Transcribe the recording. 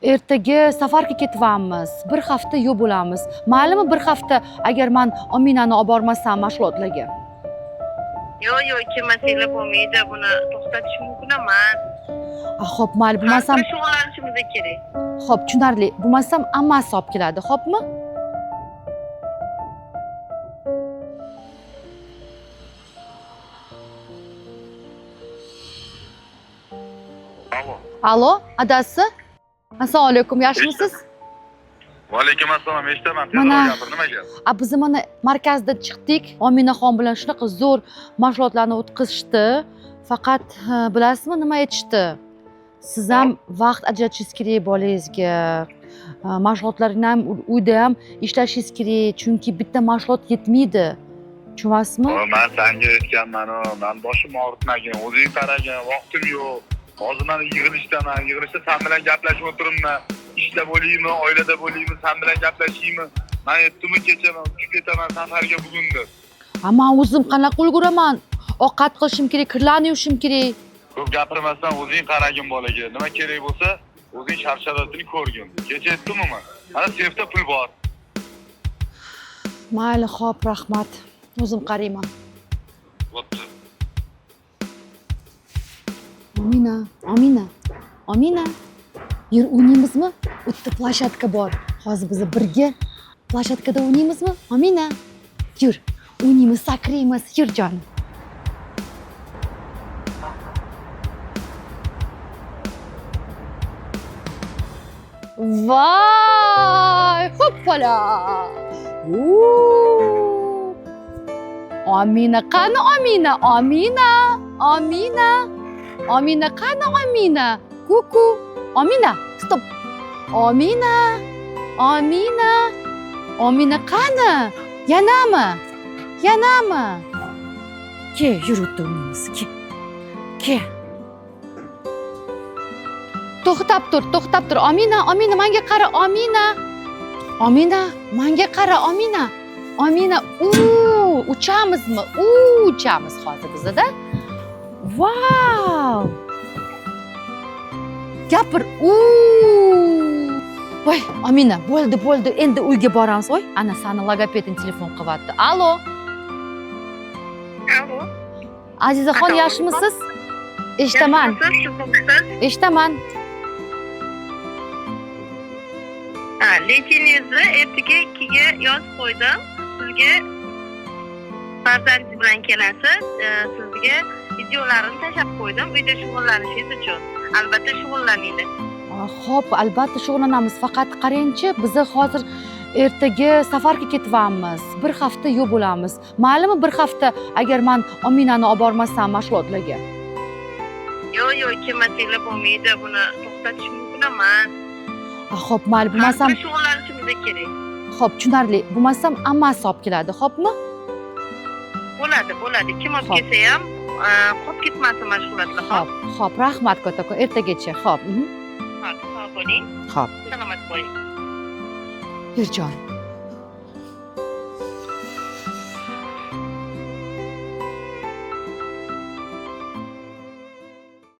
Ertaga safarga ketyapmiz. Bir hafta yo'q bo'lamiz. Maylimi bir hafta agar man Ominani olib bormasam mashg'ulotlarga? Yo'q, yo'q, kelmasanglar bo'lmaydi, buni to'xtatish mumkin emas. A, xo'p, mayli, bo'lmasam, Har bir shug'ullanishimiz kerak. Xo'p, tushunarli. Bo'lmasam ammasi olib keladi, xo'pmi? Alo. Alo, adasi? Assalomu alaykum, yaxshimisiz? Va alaykum assalom, eshitaman. Mana- Tezroq gapir, nima gap? A, biz mana markazda chiqdik. Ominaxon bilan shunaqa zo'r mashg'ulotlarni o'tkazishdi. Faqat bilasizmi nima aytishdi? Siz ham vaqt ajratishingiz kerak bolangizga. Mashg'ulotlarni ham uyda ham ishlashingiz kerak, chunki bitta mashg'ulot yetmaydi. Tushunyapsizmi? O, man senga aytganman, man boshim og'ritmagin, o'zing qaragin, vaqtim yo'q. Hozir man yig'ilishdaman, yig'ilishda sen bilan gaplashib o'tiribman. Ishda bo'laymi, oilada bo'laymi, sen bilan gaplashaymi? Man aytdimmi kecha man uchib ketaman safarga bugun deb. A, man o'zim qanaqa ulguraman? Ovqat qilishim kerak, kirlarni yuvishim kerak. Ko'p gapirmasdan o'zing qaragin bolaga. Nima kerak bo'lsa, o'zing shart-sharoitini ko'rgin. Kecha aytdimmi man? Mana sefda pul bor. Mayli, xo'p, rahmat. O'zim qarayman. Bo'pti. Omina, Omina, Omina. Yur o'ynaymizmi? U yerda площадка bor. Hozir biz birga площадкада o'ynaymizmi? Omina. Yur, o'ynaymiz, sakraymiz. Yur jonim. Voy, hoppala. Uuu. Omina, qani Omina? Omina, Omina. Omina, qani Omina? Kuku. Omina, stop. Omina, Omina. Omina qani? Yanami? Yanami? Ke, yur o'tda o'ynaymiz. Ke. Ke. To'xtab tur, to'xtab tur. Omina, Omina, menga qara, Omina. Omina, menga qara, Omina. Omina, u uchamizmi? U uchamiz hozir bizada. Vau! Gapir, u. Voy, Omina, bo'ldi, bo'ldi. Endi uyga boramiz. Voy, ana sani logopeding telefon qilyapti. Alo, Alo. Azizaxon, yaxshimisiz? Eshitaman, Yaxshimisiz, sizmisiz? eshitaman. Ha, лечение ngizni ertaga 2ga yozib qo'ydim. Sizga farzandingiz bilan kelasiz. Sizga videolarini tashlab qo'ydim uyda shug'ullanishingiz uchun. Albatta shug'ullaninglar. Xo'p, albatta shug'ullanamiz. Faqat qarangchi, biz hozir ertaga safarga ketyapmiz. Bir hafta yo'q bo'lamiz. Maylimi bir hafta agar man Ominani olib bormasam mashg'ulotlarga? Yo'q, yo'q, kelmasanglar bo'lmaydi, buni to'xtatish mumkin emas. A, xo'p, mayli, bo'lmasam, Har bir shug'ullanishimiz kerak. Xo'p, tushunarli. Bo'lmasam ammasi olib keladi, xo'pmi? Bo'ladi, bo'ladi. Kim olib Xo'p. kelsa ham, qolib ketmasin mashg'ulotlar. Xo'p, xo'p, rahmat kattakon. Ertagacha. Xo'p. Xo'p, sog' bo'ling. Xo'p. Salomat bo'ling. Yurjon.